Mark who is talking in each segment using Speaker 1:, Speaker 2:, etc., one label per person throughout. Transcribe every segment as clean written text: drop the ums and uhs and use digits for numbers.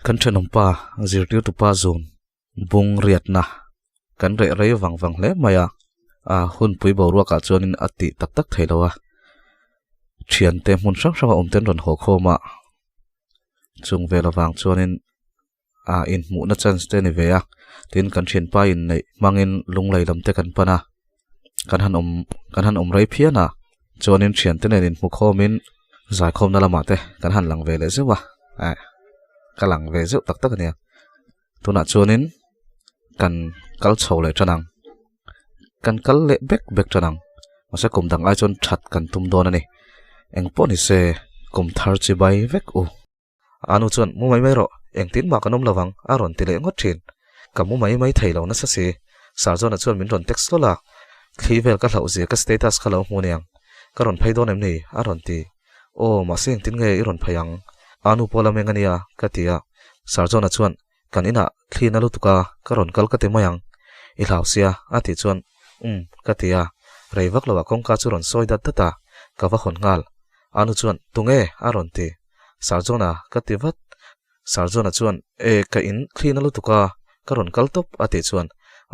Speaker 1: Kan thenawmpa zirtirtupa zun bung riatna kan reh rei vang vang hle mai a, a hunpui boruakah chuanin a tih tak tak thei lo a, thiante hmun hrang hranga awm te an rawn haw khawm a, chung vel avang chuanin ah inhmuhna chance te a ni ve a, tin kan thianpa inneih hmangin lunglei lam te kan pan a, kan han awm kan han awm rei phian a, chuanin thiante nen inhmu khawmin zaikhawmna lamah te kan han lang ve leh zeuh a, eh ka lang ve zeuh tak tak a nia. Tunah chuanin kan kal chho leh tan ang, kan kal leh bek bek tan ang, mahse kum dang ai chuan that kan tum dawn a ni. Engpawh ni se kum thar chi bai vek u. A nu chuan mu mai mai rawh, engtin mah kan awm lo vang a rawn ti leh ngawt thin. Ka mu mai mai thei lo nasa si. Sarjona chuan min rawn text hlawl a, thli vel ka hlauh zia ka status kha lo hmu niang. Ka rawn phei dawn em ni? a rawn ti. Aw, mahse engtin nge i rawn phei ang? A nu pawh la meng a nia, ka ti a. Sarjona chuan, Kan inah thli na lutuk a, ka rawn kal ka ti mai ang. I hlau sia, a tih chuan, Umm, ka ti a. Rei vak loah kawngka chu rawn sawi dat dat a, ka va hawn nghal. A nu chuan, Tunge? a rawn ti. Sarjona, ka ti vat. Sarjona chuan, E, ka in thli na lutuk a, ka rawn kal tawp, a tih chuan,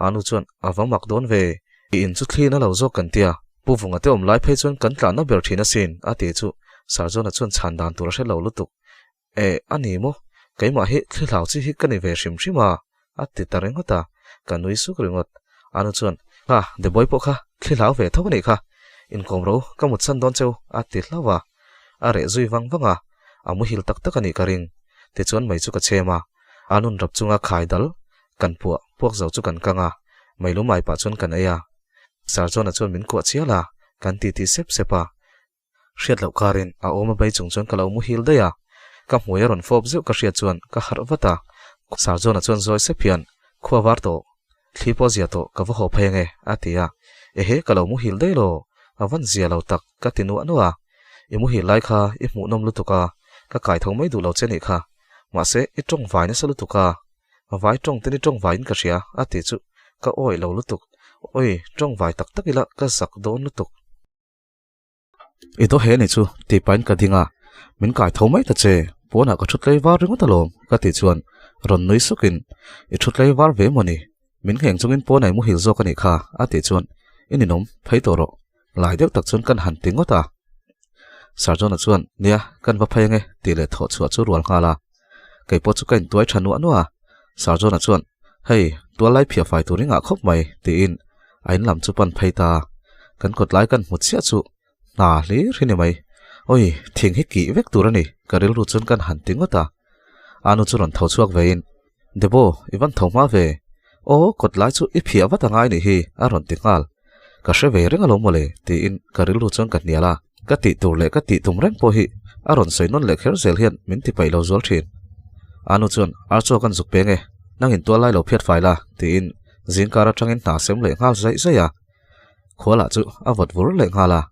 Speaker 1: A nu chuan, A va mak dawn ve, i in chu thli na lo zawk kan tia, Pu Vunga te awm lai phei chuan kan tlanna ber thin asin, a ti chu Sarjona chuan chhan dan tur a hre lo lutuk. E, a ni maw? Keimah hi thli hlau chi hi ka ni ve hrim hrim a, a ti ta ringawt a, ka nui suk ringawt. A nu chuan, Kha, Deboi pawh kha thli hlau ve tho a nih kha, inkawm ro ka mut san dawn cheu, a ti hlauh a. A reh zui vang vang a, a muhil tak tak a nih ka ring. Tichuan mei chu ka chhem a, a nun rap chunga khai dal kan puah puak zo chu kan kang a, mei lumai pah chuan kan ei a. Sarjona chuan min kuah chial a, kan titi sep sep a. Hriat loh karin a awm a bei chung chuan ka lo muhil daih a, ka hmui a rawn fawp zeuh ka hriat chuan ka harh vat a, Sarjona chuan zawi sep hian, Khua var tawh, thli pawh zia tawh ka va haw phei ange, a ti a, Ehe ka lo muhil daih lo, a van zia lo tak ka ti nuah nuah a, I muhil lai kha i hmuhnawm lutuk a, ka kai tho mai duh lo che nih kha, mahse i tawng vai nasa lutuk a, vai tawng te ni tawng vaiin ka hria, a ti chu ka awih lo lutuk, Oi, tawng vai tak tak ila ka zak dawn lutuk. I daw he ni chu tih pahin ka ding a, min kai tho mai ta che, pawnah ka thu tlei var ringawt alawm ka tih chuan rawn nui sukin i thu tlei var ve maw ni, min ngheng chungin pawnah i muhil zawk a nih kha a tih chuan i ninawm phei tawh rawh lai deuh tak chuan kan han ti ngawt a. Sarjona chuan nia kan va phei ange tih leh thawh chhuah chu rual nghal a, kei pawh chu ka intuai tha nuah nuah a, Sarjona chuan hei tual lai phiah fai tur i ngah khawp mai tiin a in lam chu pan phei ta. Kan kawt lai kan hmu chiah chu hna hlir hi ni mai. Oi, thing hi kih vek tur a ni, ka rilru chuan kan han ti ngawt a. Anu chu rawn tho chhuak vein, Debo, i van tho hma ve. Aw, kawt lai chu i phiah vat a ngai nih hi, a rawn ti nghal. Ka hre ve reng alawm mawle, tiin ka rilru chuan ka hnial a. Ka tih tur leh ka tih tum reng pawh hi a rawn sawi nawn leh kher zel hian min ti paih lo zual thin. Anu chuan, Archaw kan zuk peng e, nangin tual lai lo phiat fai la, tiin Zingkar atangin hna sem leh nghal zaih zaih a, khualah chu a vawt vur leh nghal a.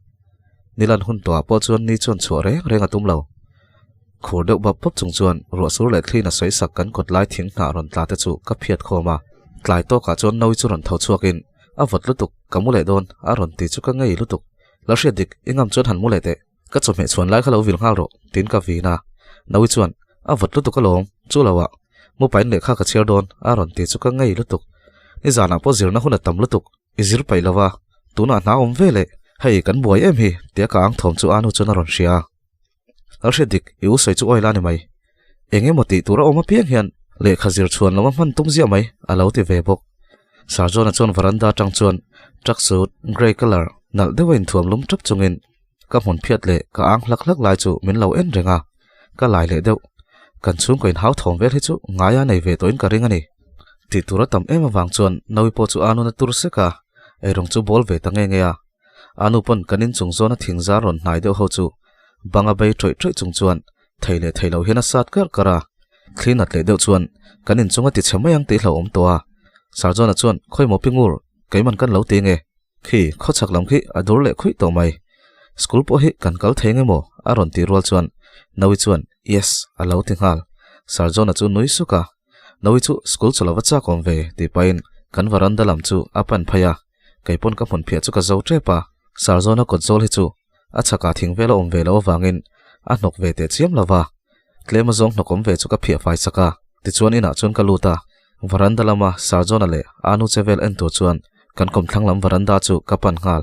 Speaker 1: Nilan hun tawhah pawh chuan ni chuan chhuah reng reng a tum lo. Khur deuh bap bap chung chuan ruah sur leh thliin a sawi sak kan kawt lai thing hnah rawn tla te chu ka phiat khawm a. Tlai tawkah chuan Naui chu rawn tho chhuakin a vawt lutuk, ka mu leh dawn a rawn ti chu ka ngei lutuk. La hriat dik, i ngam chuan han mu leh teh. Ka chawhmeh chhuan lai kha lo vil nghal rawh, tiin ka vin a. Naui chuan, A vawt lutuk alawm, chu lo ah. Mu pain lehkha ka chhiar dawn, a rawn ti chu ka ngei lutuk. Nizanah pawh zirna hun a tam lutuk, i zir paih lo va, tunah hna awm ve leh, hei kan buai em hi, tia ka ang thawm chu Anu chuan a rawn hria. Lal hriat dik, i u sawi chu awi la ni mai. Eng emaw tih tur a awm apiang hian lehkha zir chhuan lo a hman tum ziah mai, a lo ti ve bawk. Sarjona chuan veranda atang chuan tracksuit grey colour nalh deuh a inthuam lum tap chungin Ka hmun phiat leh ka ang hlak hlak lai chu min lo en reng a, ka lai leh deuh. Kan chhungkaw inhau thawm vel hi chu ngaia nei ve tawhin ka ring a ni. Tih tur a tam em avang chuan Naui pawh chu Anu na tur sek a, eirawng chu bawl ve ta nge nge a. Anu pawn kan inchung zawna thingzar rawn hnai deuh ho chu banga bei ṭawih ṭawih chung chuan thei leh thei lo hian a sat karh karh a. Thli nat leh deuh chuan kan inchung a ti chhe mai ang tih hlauhawm tawh a. Sarjona chuan khawimaw pi ngur, keiman kan lo ti nge? Khi, khawchhak lam khi a dur leh khuih tawh mai. School pawh hi kan kal thei nge maw? A rawn tih rual chuan Naui chuan Yes a lo ti nghal. Sir John-a chu nui suk a, Naui chu school chu lo va chak awm ve tih pahin kan varanda lam chu a pan phei a, kei pawn ka hmun phiah chu ka zo tep a. Sir John-a kawt zawl hi chu a chhakah thing vel a awm ve loh avangin a hnawk ve teh chiam lo va, tlem a zawng hnawk awm ve chu ka phiah fai chak a. Tichuan inah chuan ka lut a, varanda lama Sir John-a leh Anu che vel en tur chuan kan kawmthlang lam varanda chu ka pan nghal.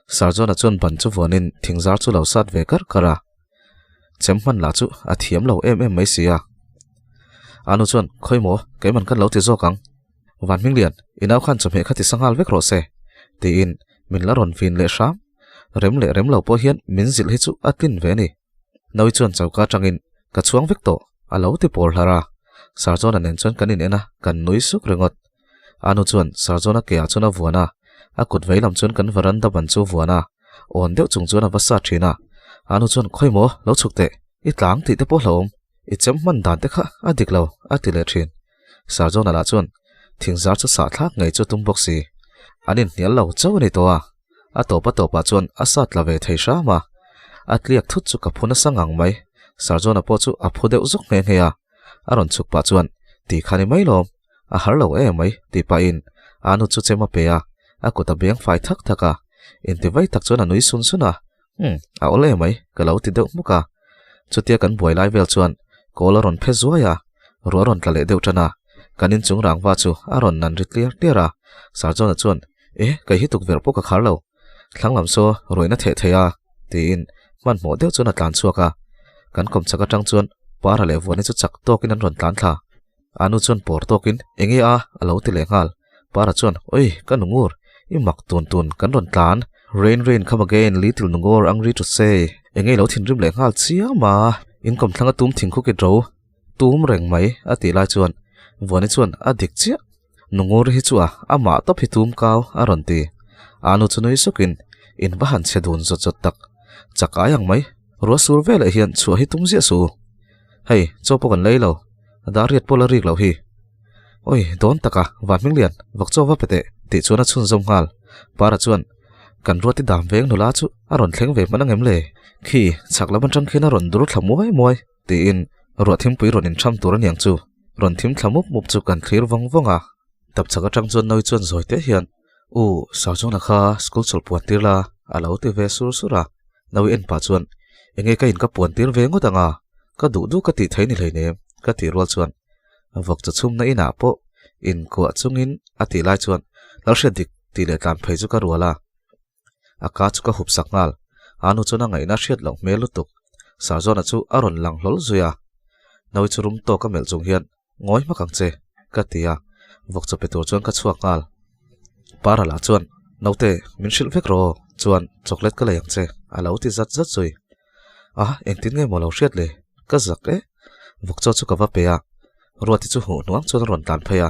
Speaker 1: Sir John-a chuan ban chu vuanin thingzar chu lo sat ve kar kar a. Chem hman lah chu a thiam lo em em mai si a. Anu chuan, Khawi maw, keiman kan lo ti zawk ang. Van Hminglian, i nau khan chawhmeh kha ti sanghal vek rawh se, tiin min la rawn vin leh hram. Rem leh rem lo pawh hian min zilh hi chu a tlin ve a ni. Naui chuan choka atangin, Ka chhuang vek tawh, a lo ti pawl hlar a. Sir John-a nen chuan kan in en a, kan nui suk ringawt. Anu chuan Sir John-a keah chuan a vuan a, a kut vei lam chuan kan varanda ban chu a vuan a, awn deuh chung chuan a va sa thin a. Anu chuan, Khawi maw, lo chhuk teh, i tlang tih te pawh hlauhawm, i chem hman dan te kha a dik lo, a ti leh thin. Sir John-a lah chuan thingzar chu sah thlak ngei chu a tum bawk si. An inhnial lo chauh a ni tawh a, a tawp a tawpah chuan a sat tla ve thei hram a. A tliak thut chu ka phu nasa ngang mai. Sir John-a pawh chu a phu deuh zawk nghe nghe a. A rawn chhuk pah chuan, Ti kha ni mai lawm, a har lo em mai, tih pahin a nu chu chem a pe a, a kut a beng fai thak thak a. Intivai tak chuan a nui sun sun a, Umm, a awl em mai, ka lo ti deuh hmuk a. Chutia kan buai lai vel chuan kawl a rawn phe zuai a, ruah a rawn tla leh deuh tan a. Kan inchung rangva chu a rawn nan ri tliar tliar a. Sir John-a chuan, E, kei hi tukverh pawh ka khar lo. Thlang lam saw ruaina theh thei a, tiin hmanhmawh deuh chuan a tlan chhuak a. Kan kawm chak atang chuan Para leh Vuani chu chak tawkin an rawn tlan thla. A nu chuan pawr tawkin, Enge a? a lo ti leh nghal. Para chuan, Oi, ka nungur, i mak tun tun kan rawn tlan. Rain rain come again, little nungur angry to say. Enge i lo thinrim leh nghal chiam a? In kawmthlang a tum thingkhuk i ro tum reng mai, a tih lai chuan Vuani chuan a dik chiah. Nungur hi chu a, amah tawp hi tum kau, a rawn ti. A nu chu nui sukin, In va han chhe dun zawt zawt tak. Chak ai ang mai, ruah sur veleh hian chhuah hi tum ziah suh u. Hei, chaw pawh kan lei lo, dar riat pawh la rik loh hi. Oi, dawn taka, Van Hminglian, vawk chaw va pe teh, tih chuan a chhunzawm nghal. Para chuan, Kan ruati dam veng nula chu a rawn thleng ve hman angem le? Khi, chhak lam atang khian a rawn dur thla muai muai, tiin ruah thimpui rawn intham tur aniang chu rawn thim thla mup mup chu kan thlir vawng vawng a. Tap chhak atang chuan Naui chuan zawi te hian, U, Sauzawna kha school chawlh puan tir la, a lo ti ve sur sur a. Naui en pah chuan, Enge ka in ka puan tir ve ngawt ang a, ka duh duh ka tih thei ni hleinem, ka tih rual chuan vawk chaw chhumna inah pawh inkuah chungin a tih lai chuan Lalhriat dik tih leh tlan phei chu ka rual a. A ka chu ka hup sak nghal. A nu chuan a ngaihna hriat loh hmel lutuk. Sarzawna chu a rawn lang hlawl zui a. Naui chu rum tawk a melh chung hian, Ngawi hmak ang che, ka ti a. Vawk chaw pe tur chuan ka chhuak nghal. Para lah chuan, Naute, min hrilh vek rawh aw, chuan chocolate ka lei ang che, a lo ti zat zat zui. A, engtin nge maw lo hriat le? Ka zak e. Vawk chaw chu ka va pe a. Ruati chu huh hnuang chuan a rawn tlan phei a.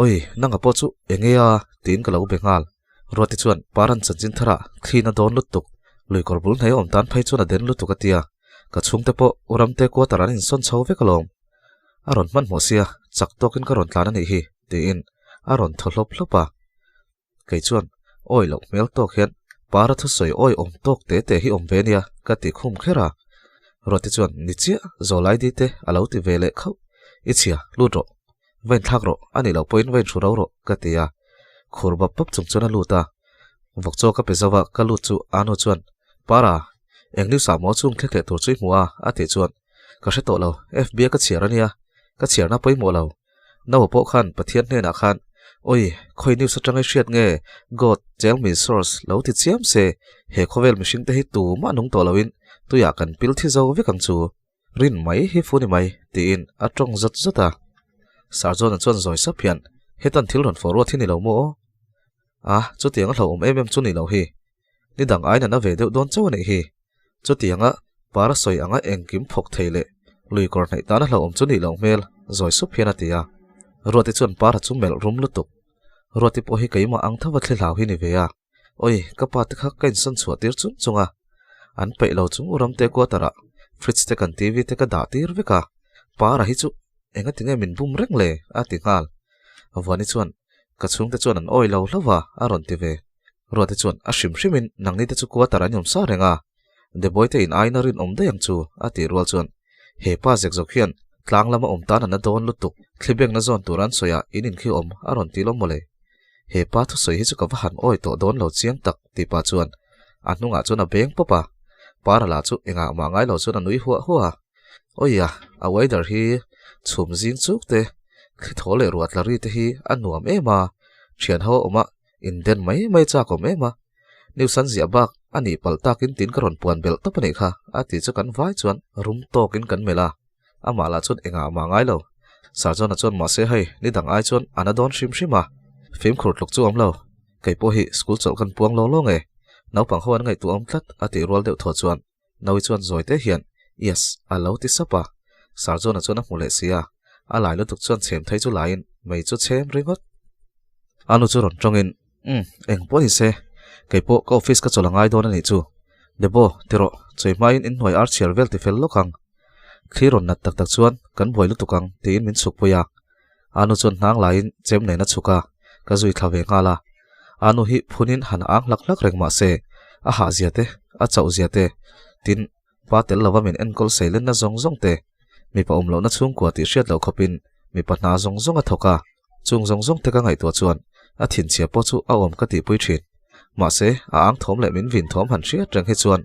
Speaker 1: Oi, nanga pawh chu enge a? tiin ka lo be nghal. Ruati chuan Paran chanchin tharah thli na dawn lutuk, lui kawr bul hnai awm tan phei chuan a den lutuk a ti a, ka chhungte pawh u Ramte quarter an insawn chho vek alawm. A rawn hmanhmawh sia, chak tawkin ka rawn tlan a nih hi, tiin a rawn thaw hlawp hlawp a. Kei chuan awi loh hmel tawk hian Para thusawi awi awm tawk te te hi awm ve nia ka ti khum kher a. Ruati chuan ni chiah, Zawlai dite a lo ti ve leh khauh, I chhia, lut rawh. Va inthlak rawh, a nih loh pawhin va inhru ro rawh, ka ti a. Khur bap bap chung chuan a lut a. Vawk chaw ka pe zo a, ka lut chu Anu chuan, Para, eng news ah maw chung thlek leh tur chu i hmu a? a tih chuan, Ka hre tawh lo, FB a ka chhiar a nia, ka chhiarna pawimawh lo. Noah pawh khan Pathian hnenah khan, Oi, khawi news atanga i hriat nge, God, tell me source, lo ti chiam se, he khawvel mihring te hi tumah nung tawh loin tuiah kan pil thi zo vek ang chu. Rin mai hi fu ni mai, tiin a tawng zawt zawt a. Sir John-a chuan zawi sap hian, Hetan thil rawn fawh ruat hi ni lo maw aw? A, chutiang a hlauhawm em em chu ni lo hi. Ni dang aiin a na ve deuh dawn chauh a nih hi. Chutianga para sawi anga engkim phawk thei leh lui kawr hnaih tan a hlauhawm chu nih loh hmel, zawi sup hian a ti a. Ruati chuan para chu melh rum lutuk. Ruati pawh hi keimah ang tho va thli hlau hi ni ve a. Oi, ka pa te kha ka insawn chhuah tir chung chung a, an peih lo chung u Ramte quarter ah fridge te kan TV te ka dah tir vek a, Para hi chu enga tinge min bum reng le? a ti nghal. Vuani chuan, Ka chhungte chuan an awi lo hlauh a, a rawn ti ve. Ruati chuan, A hrim hrimin nangni te chu quarter an awm sa reng a. Debawite in aiin a rinawm daih ang chu, a tih rual chuan he pa zek zawk hian tlang lama awm tan a na dawn lutuk, thli bengna zawn tur an sawi a in in khi awm a rawn ti lawm mawle. He pa thusawi hi chu ka va han awi tawh dawn lo chiang tak tih pah chuan a hnungah chuan a beng pawp a, Para lah chu engah mah ngai lo chuan a nui huah huah a. Awiah, a weather hi chhum zing chuk te, thli thaw leh ruah tla ri te hi a nuam em a, thian ho awm a inden mai mai chak awm em a. News an ziah bak a nih palh takin tin ka rawn puan belh tawp a nih kha a tih chu kan vai chuan rum tawkin kan melh a, amah lah chuan engah mah ngai lo. Sarjona chuan mahse hei ni dang ai chuan a na dawn hrim hrim a, fimkhur tluk chu awm lo. Kei pawh hi school chawlh kan puang lo lo nge, naupang ho an ngaihtuah awm tlat a tih rual deuh thaw chuan Naui chuan zawi te hian Yes a lo ti sap a, Sarjona chuan a hmu leh si a, a lai lutuk chuan chhem thei chu laiin mei chu chhem ringawt. A nu chu rawn tawngin Umm, eng pawh ni se, kei pawh ka office ka chawlh a ngai dawn a nih chu. Debo, ti rawh, chawi hmain inhnuai ar chhiar vel ti fel lawk ang. Thli rawn nat tak tak chuan kan buai lutuk ang tiin min chhuk pui a. A nu chuan hnang laiin chem nen a chhuk a, ka zui thla ve nghal a. A nu hi phunin han ang hlak hlak reng mah se, a hah zia te, a chauh zia te, tin, pa tel lova min enkawl seilenna zawng zawng te, mipa awm lohna chhungkua tih hriat loh khawpin mipa hna zawng zawng a thawk a, chung zawng zawng te ka ngaihtuah chuan a thinchhia pawh chu a awm ka tihpui thin. Mahse, a ang thawm leh min vin thawm han hriat reng hi chuan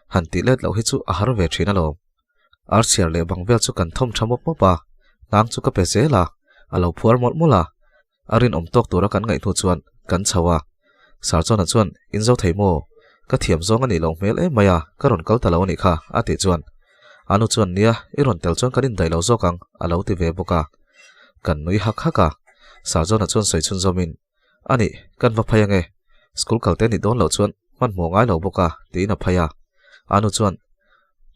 Speaker 1: han tih let loh hi chu a har ve thin alawm. Ar chhiar leh bang vel chu kan thawm tha mawp mawp a, hnang chu ka pe zel a, a lo phuar mawlh mawlh a. A rinawm tawk tura kan ngaih hnu chuan kan chho a. Sarchona chuan, In zo thei maw? Ka thiam zawng a nih loh hmel em mai a, ka rawn kal ta lo a nih kha, a tih chuan. Anu chuan, Nia, i rawn tel chuan kan indaih lo zawk ang, a lo ti ve bawk a. Kan nui hak hak a. Sarchona chuan sawi chhunzawmin, A nih, kan va phei ange. School kal te nih dawn loh chuan hmanhmawh ngai lo bawk a, tiin a phei a. Anu chuan,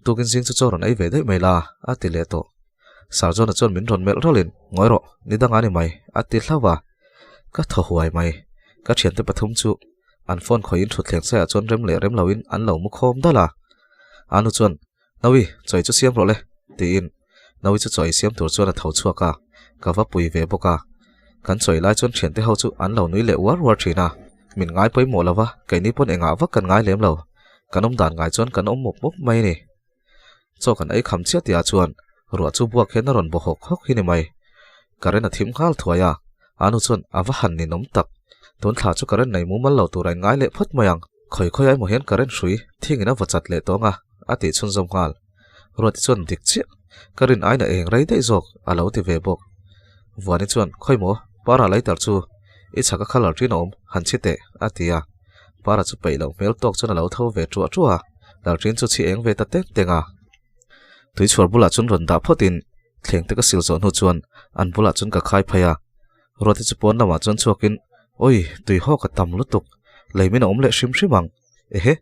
Speaker 1: Tukin zing chu chaw rawn ei ve daih mai la, a ti leh tawh. Sarjona chuan min rawn melh rawlhin, Ngawi rawh, ni danga ni mai, a ti hlauh a. Ka thaw huai mai. Ka thiante pathum chu an phone khawihin thutthleng saiah chuan rem leh rem loin an lo mu khawm dal a. Anu chuan, Naui, chaw ei chu siam rawh le, tiin Naui chu chaw ei siam tur chuan a tho chhuak a, ka va pui ve bawk a. Kan chaw ei lai chuan thiante ho chu an lo nui leh uar uar thin a, min ngai pawimawh lo va, keini pawn engah vak kan ngai lem lo, kan awm dan ngai chuan kan awm mup mup mai a ni. Chaw kan ei kham chiah tihah chuan ruah chu buak hian a rawn baw hawk hawk hi ni mai. Current a thim nghal thuai a, a nu chuan a va han ninawm tak. Tun thla chu current nei mumal lo tur a inngai leh phawt mai ang. Khawi khawi aimaw hian current hrui thingin a vaw chat leh tawng a, a tih chhunzawm nghal. Ruati chuan dik chiah, ka rin aina eng rei daih zawk a lo ti ve bawk. Vuani chuan khawi maw, Para lighter chu i chhak a colour ṭin a awm, han chhi teh, a ti a. Para chu peih loh hmel tawk chuan a lo tho ve ṭuah ṭuah a, lalṭin chu chhi eng ve ta teng teng a. Tuichhuar bulah chuan rawn dah phawtin thleng te ka sil zawh hnu chuan an bulah chuan ka khai phei a. Ruati chu pawn lamah chuan chhuakin, Awi, tui haw ka tam lutuk, lei min a awm leh hrim hrim ang. Ehe!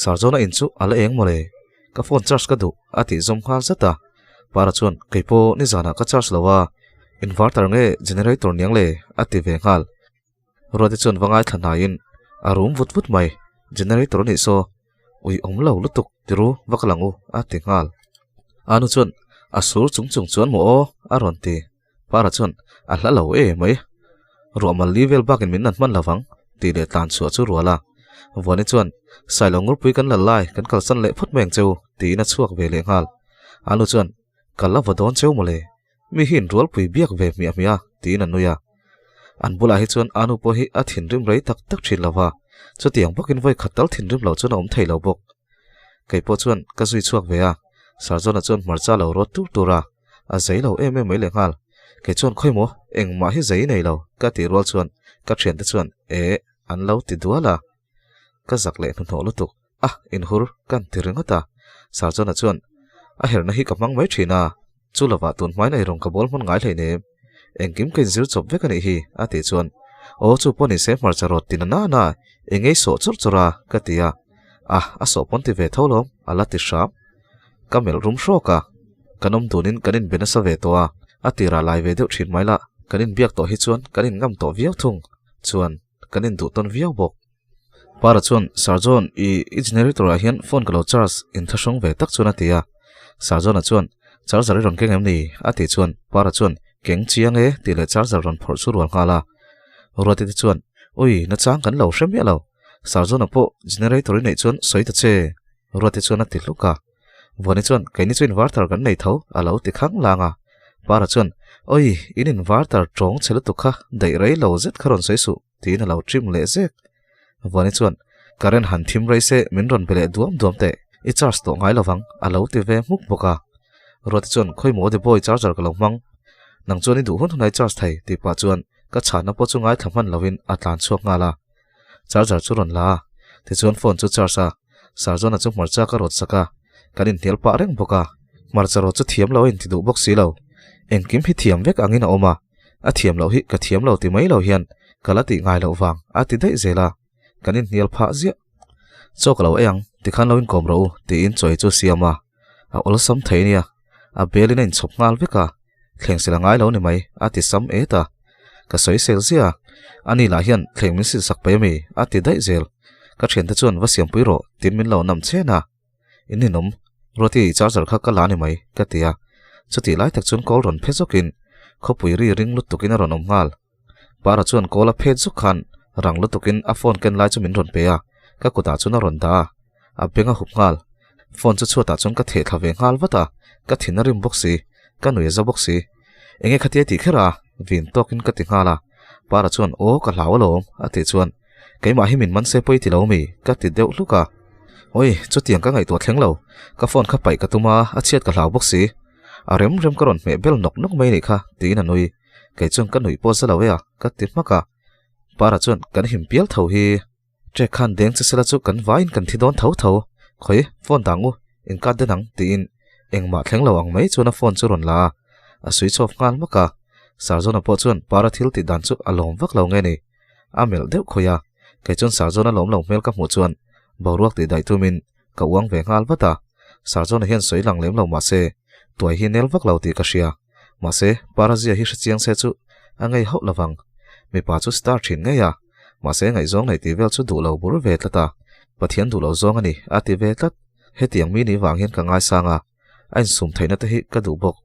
Speaker 1: Sarjona in chu a la eng mawle, ka phone charge ka duh a tih zawm nghal zat a. Para chuan, Kei pawh nizanah ka charge lo a, inverter nge generator niang le a ti ve nghal. Ruati chuan va ngaithla hnaiin a rum vut vut mai, Generator a nih saw, ui awm lo lutuk tiru va ka lang u a ti nghal. Anu chuan, A sur chung chung chuan maw aw a rawn ti. Para chuan, A hla lo e mai, ruah mal li vel bakin min nan hman lo vang tih leh tlan chhuah chu rual a. Vuani chuan, Sailo ngurpui kan la lai, kan kalsan leh phawt mai ang cheu tiin a chhuak ve leh nghal. Anu chuan, Ka la va dawn cheu mawle, Mi hi inrualpui biak ve hmiah hmiah a, tiin a nui a. An bulah hi chuan Anu pawh hi a thinrim rei tak tak thin lo va, chutiang bawkin vawi khat tal thinrim loh chuan a awm thei lo bawk. Kei pawh chuan ka zui chhuak ve a, Sarjona chuan hmarcha lo rawt tur tur a, a zei lo em em mai lehnghal. Kei chuan khawi maw, engmah hi zei nei lo, ka tih rual chuan ka thiante chuan eh an lo ti dual a. Ka zak leh hnuhnawh lutuk. A, inhur kan ti ringawt a. Sarjona chuan, A herna hi ka hmang mai thin a, chu lovah tun hmain eirawng ka bawl hman ngai hleinem. Engkim ka inzir chawp vek a nih hi, a tih chuan, Aw, chu pawh nise hmarcha rawt ti na na na, eng ei sawh chawrh chawrh a, ka ti a. A, a sawh pawn ti ve tho lawm, a la ti hram. Ka melh rum hrawk a. Kan awm dunin kan inbe nasa ve tawh a, a tirah lai ve deuh thin mai lah, kan inbiak tawh hi chuan kan inngam tawh viau thung. Chuan, kan induh tawn viau bawk. Para chuan, Sir John, i i generator ah hian phone ka lo charge inthlahrung ve tak chuan a ti a. Sir John-a chuan, Charger i rawn keng em ni? a tih chuan Para chuan, Keng chiang e tih leh charger rawn phawrh chu rual nghal a. Ruati te chuan, Ui, nachang kan lo hre miah lo. Sir John-a pawh generator i neih chuan sawi ta che. Ruati chuan a ti hluk a. Vuani chuan, Keini chu inverter kan nei tho, a lo ti khang lang a. Para chuan, Oi, in inverter tawng chhe lutuk kha daih rei lo zet kha rawn sawi suh, tiin a lo trim leh zek. Vuani chuan, Current han thim rei se min rawn be leh duam duam teh, i charge tawh ngai lovang, a lo ti ve hmuk bawk a. Ruati chuan, Khawi maw Deboy charger ka lo hmang. Nang chuan i duh hun hunah i charge thei, tih pah chuan ka chhanna pawh chu ngaithla hman lovin a tlan chhuak nghal a. Charger chu rawn la a, tichuan phone chu charge a, Sarzawna chu hmarcha ka rawt sak a, kan inhnial pah reng bawk a, hmarcha rawt chu thiam lo a inti duh bawk si lo, engkim hi thiam vek angin a awm a, a thiam loh hi ka thiam lo ti mai lo hian ka la tih ngai loh vang a ti daih zel a, kan inhnial phah ziah. Chaw ka lo ei ang, tikhan lo inkawm rawh u tiin chawi chu siam a, a awlsam thei nia, a belin a inchhawp nghal vek a, Thleng sil a ngai lo ni mai, a ti sam et a. Ka sawi sel ziah a, ani lah hian thleng min sil sak paih ami, a ti daih zel. Ka thiante chuan va siampui rawh, tin min lo nam chen a. In ninawm, Ruati i charger kha ka la ni mai, ka ti a. Chutih lai tak chuan kawl rawn phe zawkin khawpui ri ring lutukin a rawn awm nghal. Para chuan kawl a phet zuk khan rang lutukin a phone ken lai chu min rawn pe a, ka kutah chuan a rawn dah a, a beng a hup nghal. Phone chu chhuatah chuan ka theh thla ve nghal vat a, ka thin a rim bawk si, ka nui a za bawk si. Enge khatia tih kher a? Vin tawkin ka ti nghal a. Para chuan aw ka hlau alawm a tih chuan keimah hi min man se pawi ti lo mi? Ka ti deuh hluk a. Awi, chutiang ka ngaihtuah thleng lo, ka phone kha paih ka tum a, a chhiat ka hlau bawk si. A rem rem ka rawn hmeh bel nawk nawk mai nih kha tiin a nui. Kei chuan ka nuih pawh za lo e a, ka ti hmak a. Para chuan kan him pial tho hi. Trek khan deng che sela chu kan vaiin kan thi dawn tho tho. Khawi, phone dang u, in cut den ang, tiin engmah thleng lo ang mai chuan a phone chu rawn la a. A switch off nghal hmak a. Sarzawna pawh chuan Para thil tih dan chu a lawm vak lo nge ni. A melh deuh khawi a. Kei chuan Sarzawna lawm lo hmel ka hmuh chuan boruak tih daih tumin ka uang ve nghal vat a. Sarzawna hian sawi lang lem lo mah se, tuai hi nel vak lo tih ka hria. Mahse, Parazia hi hrechiang se chu a ngei hauh lovang. Mipa chu star thin ngei a, mahse ngaihzawng neih tih vel chu duh lo bur ve tlat a, Pathian duh lo zawng a ni a ti ve tlat. Hetiang mi ni vang hian ka ngaisang a, a insum theihna te hi ka duh bawk.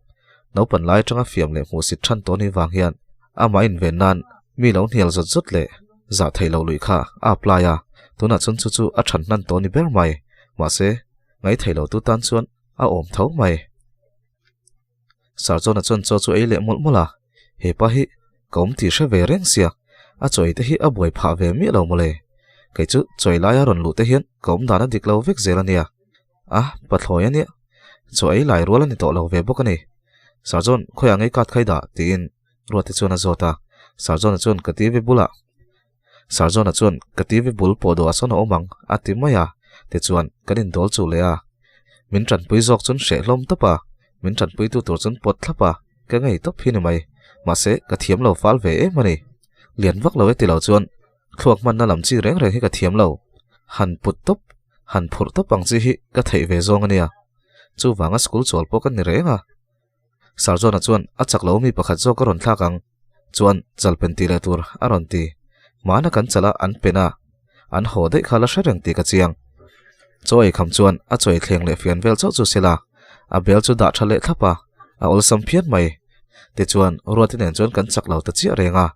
Speaker 1: Naupan lai atanga fiam leh hmuhsit than tawh ni vang hian amah inven nan mi lo hnial zawt zawt leh zah theih loh luih kha a apply a, tunah chuan chu chu a than hnan tawh ni ber mai. Mahse, ngaithei lo tu tan chuan a awm tho mai. Sarchawna chuan chaw chu ei leh mawlh mawlh a, he pa hi ka awm tih hre ve reng sia, a chaw ei te hi a buai phah ve miah lo mawle. Kei chu chaw ei laia rawn luh te hian ka awm dan a dik lo vek zel a nia. A, pathlawi a nia. Chaw ei lai rual a ni tawh lo ve bawk a ni. Sarchawn, khawiah ngei card khai dah? tiin Ruati chuan a zawt a. Sarchawna chuan ka TV bulah. Sarchawna chuan ka TV bul pawh dawh ah sawn a awm ang a ti mai a, tichuan kan indawl chuh leh a. Min tanpui zawk chuan hreh hlawm tawp a, min tanpui tu tur chuan pawt thlap a, ka ngei tawp hi ni mai. Mahse, ka thiam lo fal ve em a ni. Lian vak lo e ti lo chuan thluak hmanna lam chi reng reng hi ka thiam lo. Han put tawp, han phurh tawp ang chi hi ka theih ve zawng a nia. Chuvanga school chawl pawh ka ni reng a. Sarjona chuan a chak lo mi pakhat zawk a rawn thlak ang chuan chal pen tih leh tur a rawn ti. Hmana kan chala an pen a, an haw daih kha la hre reng tih ka chiang. Chaw ei kham chuan a chaw ei thleng leh fian vel chauh chu sela, a bel chu dah tha leh thlap a, a awlsam phian mai. Tichuan, Ruati nen chuan kan chak lo ta chiah reng a.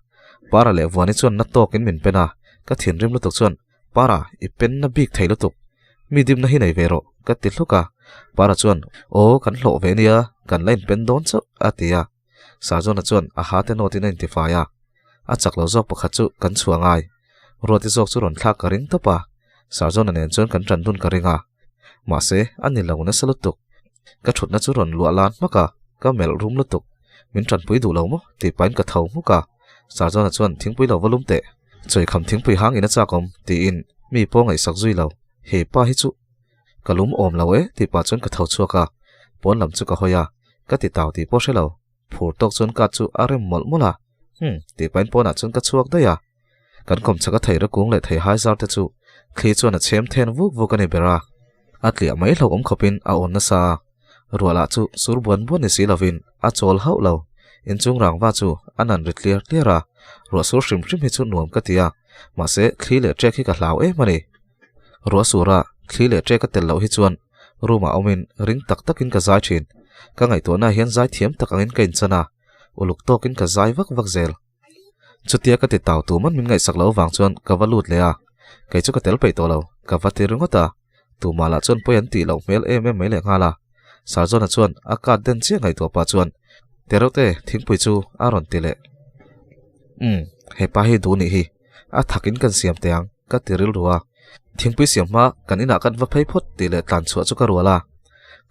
Speaker 1: Para leh Vuani chuan na tawkin min pen a, ka thinrim lutuk chuan Para, i pen na bik thei lutuk. Mi dimna hi nei ve rawh, ka ti hluk a. Para chuan, Aw, kan hlawh ve nia, kan la inpen dawn chauh, a ti a. Sarjona chuan a ha te nawtin a intifai a. A chak lo zawk pakhat chu kan chhuah ngai. Ruati zawk chu rawn thlak ka ring tawp a. Sarjona nen chuan kan ṭan dun ka ring a. Mahse, a ni lo nasa lutuk. Ka ṭhutna chu rawn luah lan hmak a, ka melh rum lutuk. Min ṭanpui duh lo maw? tih pahin ka tho hmuk a. Sarjona chuan thingpui lo va lum teh. Chawikham thingpui hang in a chak awm, tiin mi pawh ngaihsak zui lo. He pa hi chu ka lum awm lo e tih pah chuan ka tho chhuak a, pawn lam chu ka hawi a, ka ti tau tih pawh hre lo. Phur tawk chuan ka chu a rem mawlh mawlh a, Hmm, tih pahin pawnah chuan ka chhuak daih a. Kan kawmchhak a thei rakung leh thei hai zar te chu thli chuan a chhem then vuk vuk a ni ber a. A tliah mai hlauhawm khawpin a awn nasa a, ruah lah chu sur buan buan ni si lovin a chawl hauh lo. Inchung rangva chu a nan ri tliar tliar a, ruah sur hrim hrim hi chu nuam ka ti a, mahse thli leh ṭek hi ka hlau em a ni. Ruah sura thli leh ṭek a tel loh hi chuan room ah awmin ring tak takin ka zai ṭhin. Ka ngaihtuahna hian zai thiam tak angin ka inchan a, uluk tawkin ka zai vak vak zel. Chutia ka ti tau tu man min ngaihsak loh avang chuan ka va lut leh a, kei chu ka tel peih tawh lo, ka va ti ringawt a. Tumah lah chuan pawi an tih loh hmel em em mai leh nghal a. Sarzawna chuan a kat den chiah ngaihtuah pah chuan, Tereuhte, thingpui chu a rawn ti leh. Umm, hepa hi duh nih hi. A thakin kan siam teh ang, ka ti rilru a. Thingpui siam hma kan inah kan va phei phawt tih leh tlan chhuah chu ka rual a.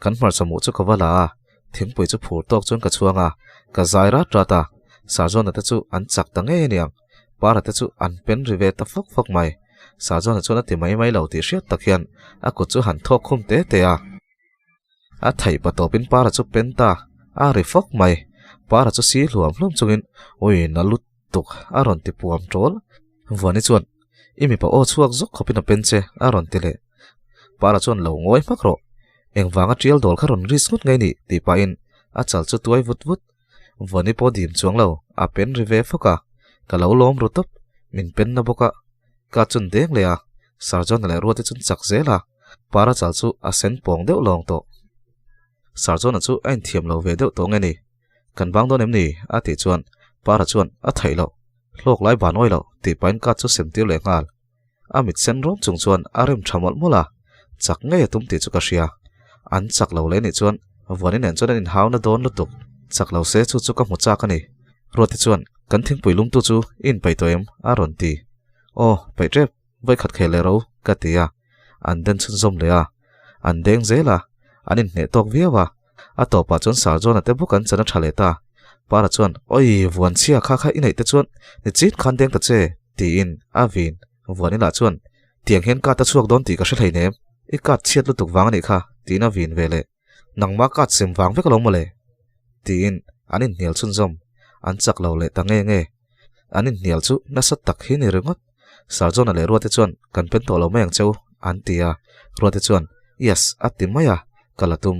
Speaker 1: Kan hmarcha muh chu ka va la a, thingpui chu phur tawk chuan ka chhuang a, ka zai rat rat a. Sarzawna te chu an chak ta ngei aniang, Para te chu an pen ri ve ta fawk fawk mai. Sarzawna chuan a ti mai mai lo tih hriat tak hian a kut chu han thawk khum te te a. A theih pa tawpin Para chu pen ta a ri fawk mai. Para chu si hluam hluam chungin, Ui, na lut tuk a rawn ti puam ṭawl. Vuani chuan, I mipa aw chhuak zawk khawpin a pen che a rawn ti leh. Para chuan lo ngawi hmak rawh. Engvanga ṭial dawl kha rawn risk ngawt ngei ni tih pahin a chal chu tuai vut vut. Vuani pawh dim chuang lo, a pen ri ve fawk a. Ka lo lawm ru tawp, min pen na bawk a. Ka chun deng leh a, Sarjona leh Ruati chun chak zel a, Para chal chu a sen pawng deuh lawng tawh. Sarjona chu a inthiam lo ve deuh tawh nge ni? Kan bang dawn em ni? a tih chuan Para chuan a theih loh, hlawk lai ban awi loh tih pahin ka chu sem tir leh nghal. A mit sen rawm chung chuan a rem tha mawlh mawlh a, chak ngei a tum tih chu ka hria. An chak lo leh nih chuan Vuani nen chuan an inhau na dawn lutuk. Chak lo se chu chu ka hmu chak a ni. Ruati chuan kan thingpui lumtu chu i inpeih tawh em? a rawn ti. Aw, peih tep, vawikhat khel leh ro ka ti a. An den chhunzawm leh a. An deng zel a, an inhneh tawk viau a. A tawpah chuan Sarjona te bawk an chan a tha leh ta. Para chuan, Oi, vuan chhia kha kha i neih te chuan ni chin khan deng ta che, tiin a vin. Vuan inah chuan, Tiang hian kat a chhuak dawn tih ka hre hleinem, i kat chhiat lutuk vang a nih kha, tiin a vin ve leh. Nangmah kat sem vang vek alawm mawle, tiin an inhnial chhunzawm. An chak lo leh ta nge nge. An inhnial chu nasa tak hi ni ringawt. Sarjona leh Ruate chuan kan pen tawh lo mai ang cheu, an ti a. Ruate chuan, Yes, a ti mai a, ka la tum.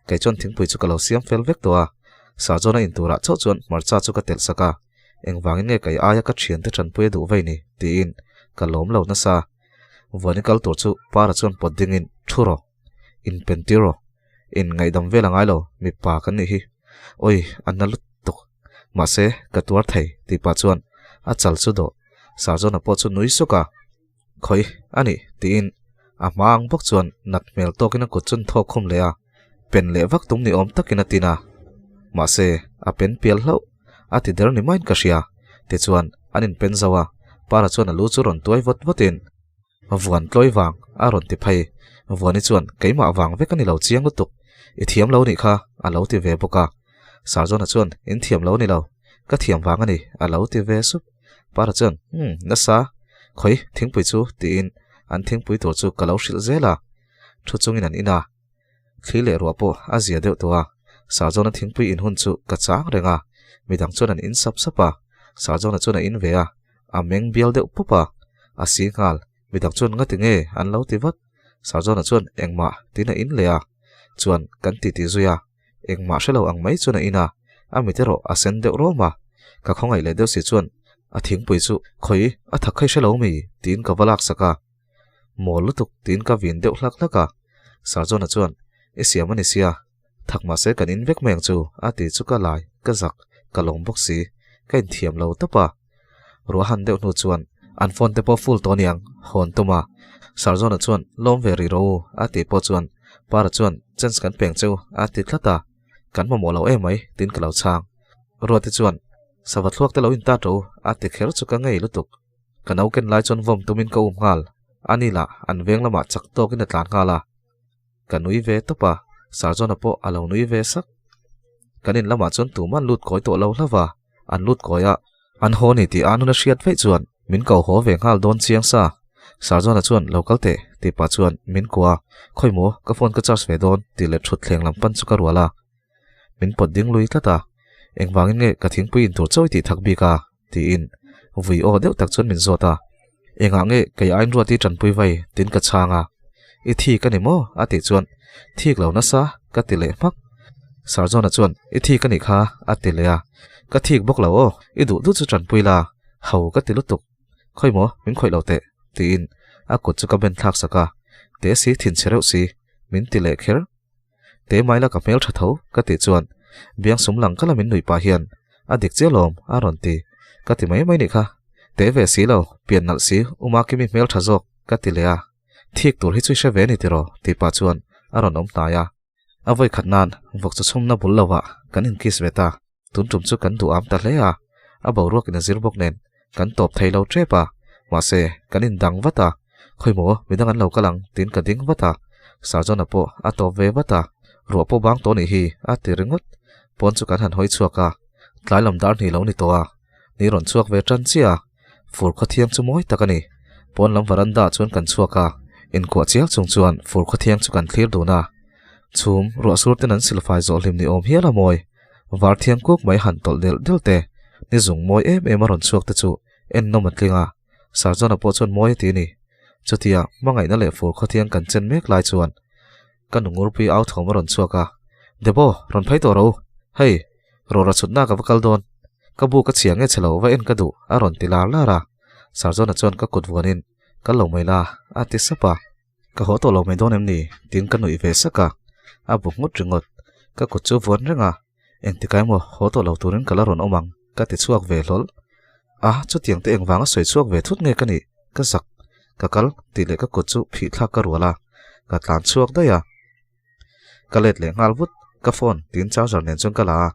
Speaker 1: Kei chuan thingpui chu ka lo siam fel vek tawh a. Sarjona in turah chauh chuan hmarcha chu ka telh sak a. Engvangin nge kei aia ka thiante tanpui a duh vei ni? tiin ka lawm lo nasa. Vuani kal tur chu Para chuan pawt dingin, Thu rawh. In pen tir rawh. In ngaihdam vel a ngai lo, mipa kan nih hi. Oi, a na lutuk. Mahse, ka tuar thei, tih pah chuan a chal chu dawh. Sarjona pawh chu nui suk a, Khawi, a nih, tiin a hma ang bawk chuan nat hmel tawkin a kut chu an thawk khum leh a, pen leh vak tum ni awm takin a tin a. Mahse, a pen pial hlauh, a ti der ni maiin ka hria. Tichuan, an inpen zo a, Para chuan a lu chu rawn tuai vawt vawtin, Vuan tlawi vang, a rawn ti phei. Vuani chuan, Keimah vang vek a ni lo chiang lutuk. I thiam lo nih kha, a lo ti ve bawk a. Sarjona chuan, In thiam lo ni lo. Ka thiam vang a ni, a lo ti ve sup. Para chuan, Umm, nasa. Khawi, thingpui chu, tiin an thingpui tur chu ka lo hrilh zel a. Thu chungin an in a. Thli leh ruah pawh a zia deuh tawh a. Sarjona thingpui in hun chu ka chang reng a. Midang chuan an in sap sap a. Sarjona chuan a in ve a. A meng bial deuh pawp a, a si nghal. Midang chuan ngati nge an lo ti vat. Sarjona chuan engmah tiin a in leh a, chuan kan ti ti zui a, engmah hre lo ang mai chuan a in a, a mit erawh a sen deuh rawm a. Ka khawngaih leh deuh si chuan a thingpui chu khawi a thak kha i hre lo mi tiin ka va laksak a. Mawl lutuk tiin ka vin deuh hlak hlak a. Sarjona chuan i siam a ni sia. Thak mahse kan in vek mai ang chu, a ti chu ka lai, ka zak, ka lawm bawk si, ka inthiam lo tawp a. Ruah han deuh hnu chuan an phone te pawh full tawh aniang, hawn tum a. Sarzawna chuan lawm ve rih rawh u, a tih pawh chuan Para chuan chance kan peng cheu, a ti tlat a. Kan mamawh lo em mai, tiin ka lo chhang. Ruati chuan sava thluak te lo intat rawh u, a ti kher chu ka ngei lutuk. Ka no ken lai chuan vawm tumin ka um nghal, ani lah an veng lamah chak tawkin a tlan nghal a. Ka nui ve tawp a, Sarjona pawh a lo nui ve sak. Kan in lamah chuan tumah an lut kawi tawh lo hlauh a, an lut kawi a, an haw ni tih a nuna hriat vaih chuan min ko haw ve nghal dawn chiang sa. Sarjona chuan lo kal teh tih pah chuan min kuah a, Khawi maw, ka phone ka charge ve dawn tih leh thut thleng lam pan chu ka rual a. Min pawt ding lui tlat a, Engvangin nge ka thingpui in tur chawi tih thak bik a? tiin vui aw deuh tak chuan min zawt a, Engah nge kei ain ruat i tanpui vai? tiin ka chhang a, I thik a ni maw? a tih chuan, Thik lo nasa, ka ti leh hmak. Sarjona chuan, I thik a nih kha, a ti leh a, Ka thik bawk lo aw, i duh duh chu tanpui la, ho ka ti lutuk. Khawi maw, min khawih lo teh, tiin a kut chu ka ben thlak sak a, Te si thinchhe reuh si, min ti leh kher. Te mai la ka hmel tha tho, ka tih chuan biang sum lang kala min nuih pah hian a dik chiah lawm a rawn ti. Ka ti mai mai nih kha. Te ve si lo, pian nalh si, Uma Kimi hmel tha zawk, ka ti leh a. Thik tur hi chu i hre ve a ni tiraw? tih pah chuan a rawn awm hnai a. A vawi khat nan vawk chu chhumna bul lovah kan inkiss ve ta. Tun tum chu kan duh am ta hle a, a boruak in a zir bawk nen kan tawp thei lo tep a, mahse kan indang vat a, Khawimaw midang an lo kal ang tiin ka ding vat a, Sarjona pawh a tawp ve vat a, ruah pawh bang tawh nih hi a ti ringawt. Pawn chu kan han hawi chhuak a, tlai lam dar hnih lo ni tawh a, ni rawn chhuak ve tan chiah a, fur khawthiang chu mawi tak a ni. Pawn lam varanda ah chuan kan chhuak a, inkuah chial chung chuan fur khawthiang chu kan thlir dun a, chhum ruah sur ten an silfai zawh hlim ni awm hial a mawi. Var thiang kuk mai han tawlh delh delh te, ni zung mawi em em a rawn chhuak te chu en nawm a tling a, Sarjona pawh chuan mawi a ti a ni. Chutia hmangaihna leh fur khawthiang kan chen mek lai chuan ka nu ngurpui au thawm a rawn chhuak a, Debo, rawn phei tawh ro, hei, rawra chhutna ka va kal dawn, ka bu ka chhia nge chhe lo va en ka duh a rawn ti lar lar a, Sarjona chuan ka kut vuanin kal lo mai la a ti sap a. Ka haw tawh lo mai dawn em ni? tiin ka nuih ve sak a, a bu nghut ringawt. Ka kut chu vuan reng a, engtikah emaw haw tawh lo turin ka la rawn awm ang ka ti chhuak ve hlawl. A, chutiang te engvanga sawi chhuak ve thut nge ka nih? Ka zak. Ka kal tih leh ka kut chu phih thlak ka rual a, ka tlan chhuak daih a. Ka let leh nghal vut, ka phone tiin charger nen chuan ka la a,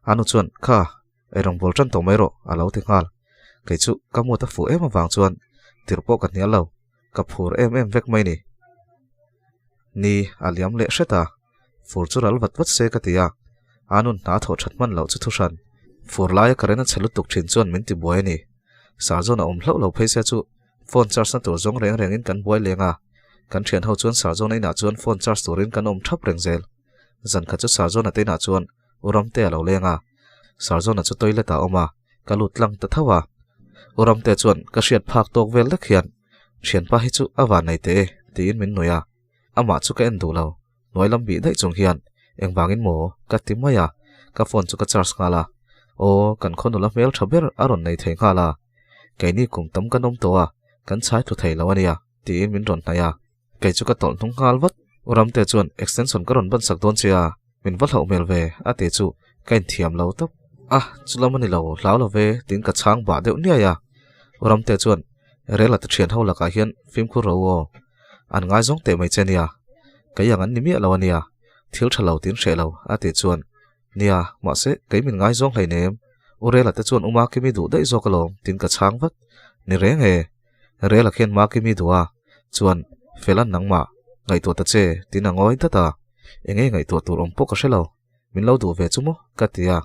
Speaker 1: a nu chuan, Kha, Eirawng bawl tan tawh mai rawh a lo ti nghal. Kei chu ka mut a fuh em avang chuan tirh pawh ka hnial lo, ka phur em em vek mai ni. Ni a liam leh hret a, fur chu ral vat vat se ka ti a, a nun hna thawh that hman loh chu thuhran. Fur laia current a chhe lutuk thin chuan min ti buai a ni. Sarzawn a awm hlauh lo phei se chu phone charge na tur zawng reng rengin kan buai leng a, kan thian ho chuan Sarzawn a inah chuan phone charge turin kan awm thap reng zel. Zan khat chu Sarzawn a te inah chuan U Ramte a lo leng a, Sarzawna chu toilet ah a awm a, ka lut tlang ta tho a. U Ramte chuan ka hriat phak tawk vel lek hian, Thianpa hi chu a van nei teh e, tiin min nuih a. Amah chu ka en duh lo, hnuai lam bih daih chung hian, Engvangin maw? ka ti mai a, ka phone chu ka charge nghal a. Aw, kan khaw nula hmel tha ber a rawn nei thei nghal a, keini kum tam kan awm tawh a, kan chhai thlu thei lo a nia, tiin min rawn hnaih a. Kei chu ka tawlh hnung nghal vat. U Ramte chuan extension ka rawn ban sak dawn che a, min va hlauh hmel ve a ti chu ka inthiam lo tawp. A, chu lam a ni lo, hlau lo ve tiin ka chhang bah deuh niai a. U Ramte chuan Rela te thian ho lakah hian fimkhur ro aw, an ngaizawng teh mai che nia, kei ang an ni miah lo a nia, thil tha lo tiin hreh lo a tih chuan Nia, mahse kei min ngaizawng hleinem, U Rela te chuan U Makimi duh daih zawk alawm tiin ka chhang vat. Ni reng e, Rela khian Makimi duh a, chuan Fela'n nangmah ngaihtuah ta che tiin a ngawi dat a, enge ngaihtuah tur awm pawh ka hre lo, min lo duh ve chu maw ka ti a,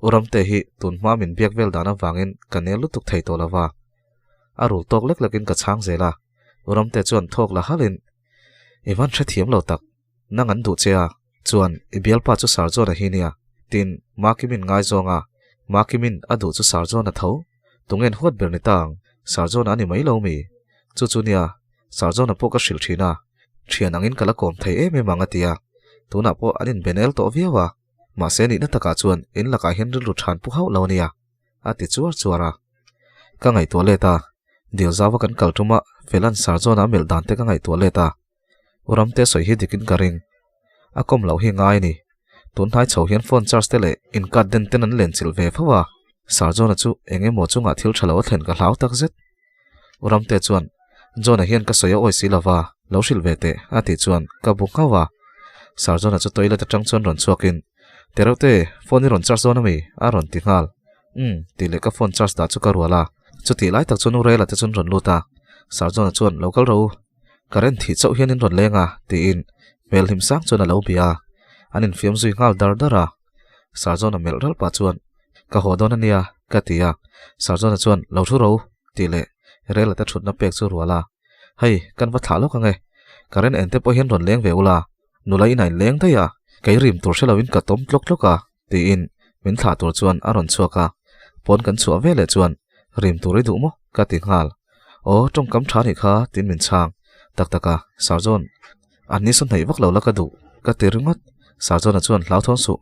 Speaker 1: U Ramte hi tun hma min biak vel dan avangin ka nel lutuk thei tawh lo va, a rul tawk lek lekin ka chhang zel a, U Ramte chuan thawk la halhin, I van hrethiam lo tak, nang an duh che a, chuan i bialpa chu Sarjona hi nia, tin Makimin ngaizawng a, Makimin a duh chu Sarjona tho, tungen huat ber ni ta ang, Sarjona a ni mai lo mi? Chu chu nia, Sarjona pawh ka hrilh thin a, thian angin ka la kawm thei em em ang a ti a, tunah pawh an inbenel tawh viau a, mahse nihna takah chuan in lakah hian rilru than pu hauh lo a nia, a ti chuar chuar a. Ka ngaihtuah let a, Dilzauva kan kal tum a, Fela'n Sarjona a melh dan te ka ngaihtuah let a, U Ramte sawi hi dikin ka ring. A kawm loh hi ngai a ni. Tun hnai chho hian phone charge te leh incut den ten an len chilh ve fo a, Sir John-a chu eng emaw chungah thil tha lo a thlen ka hlau tak zet. U Ramte chuan, John-a hian ka sawi a awi si lova, lo hrilh ve teh, a tih chuan ka bu nghauh a. Sir John-a chu toilet atang chuan rawn chhuakin, Tereuhte, phone i rawn charge dawn ami? a rawn ti nghal. Umm, tih leh ka phone charge dah chu ka rual a. Chutih lai tak chuan U Rela te chuan rawn lut a, Sir John-a chuan, Lo kal rawh u, Current thih chauh hian in rawn leng a, tiin hmel hlim sang chuan a lo bia a, an infiam zui nghal dar dar a. Sarjona melh ralh pah chuan, Ka haw dawn a nia, ka ti a. Sarjona chuan, Lo thu ro, tih leh Rela te thutna pek chu rual a. Hei, kan va thlah lawk ang e. Current eng te pawh hian rawn leng ve ula, nula in a inleng daih a, kei rim tur hre loin ka tawm tlawk tlawk a, tiin min thlah tur chuan a rawn chhuak a, pawn kan chhuah ve leh chuan rim tur i duh maw ka ti nghal. Aw tawngkam tha nih kha tiin min chhang tak tak a, Sir John an ni saw hnaih vak lo la ka duh ka ti ringawt, Sir John-a chuan hlauthawng suh,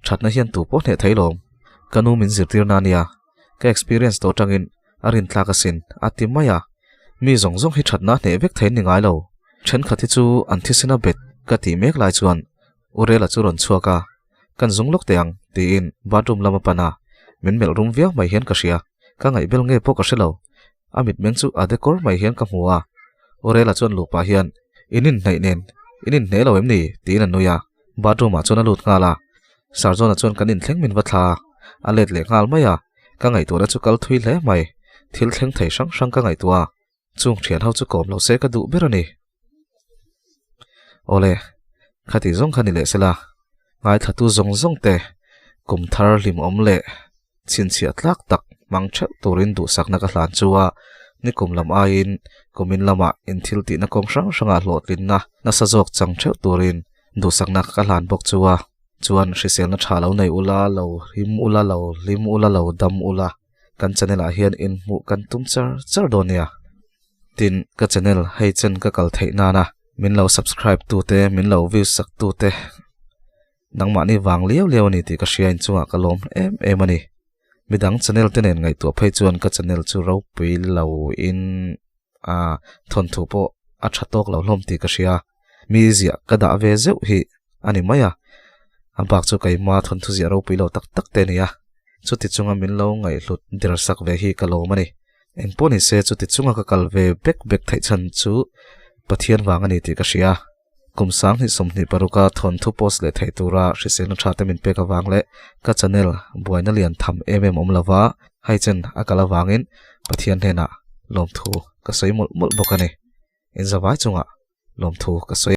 Speaker 1: thatna hian tu pawh hneh thei lawm, ka nu min zirtir na nia, ka experience tawh atangin a rintlak asin a ti mai a, mi zawng zawng hi thatna hneh vek thei an ni ngai lo, thenkhat hi chu an thisena bet ka tih mek lai chuan U Rela chu rawn chhuak a, Kan zung lawk teh ang, tiin bathroom lam a pan a, min melh rum viau mai hian ka hria, ka ngaihbel nge pawh ka hre lo. A mitmeng chu a decor mai hian ka hmu a. Urela chuan luh pah hian, In inhnaih nen, in inhne lo em ni? tiin a nui a, bathroom ah chuan a lut nghal a. Sir John-a chuan kan inthleng min va thla a, a let leh nghal mai a, ka ngaihtuahna chu kal thui hle mai. Thil thleng thei hrang hrang ka ngaihtuah a, chung thian ho chu kawm lo se ka duh ber a ni. Awle, khati zawng kha ni leh sela, ngaithlatu zawng zawng te kum thar hlimawm leh chhinchhiah tlak tak hmang theuh turin duhsakna ka hlan chu a, nikum lam aiin kumin lamah inthil tihna kawng hrang hrangah hlawhtlinna nasa zawk chang theuh turin duhsakna ka hlan bawk chu a, chuan hriselna tha lo nei ula, lo hlim ula, lo hlim ula, lo dam ula, kan channel ah hian inhmuh kan tum char char dawn nia. Tin, ka channel hei chen ka kal theih nana min lo subscribe tute, min lo view sak tute, Nangmahni vang liau liau a ni tih ka hria inchungah ka lawm em em a ni. Midang channel te nen ngaihtuah phei chuan ka channel chu ropui lo in a thawnthu pawh a tha tawk lo hlawm tih ka hria. Mi ziah ka dah ve zeuh hi a ni mai a, a bak chu keima thawnthu ziah ropui lo tak tak te a ni a. Chuti chunga min lo ngaihhlut der sak ve hi ka lawm a ni. Engpawh ni se chuti chunga ka kal ve bek bek theih chhan chu Pathian vang a ni tih ka hria. Kum 2026 a thawnthu post leh theih tura hriselna tha te min pek avang leh ka channel buaina lian tham em em awm lova hei chen a kal avangin Pathian hnenah lawmthu ka sawi mawlh mawlh bawk a ni. Inzavai chungah lawmthu ka sawi.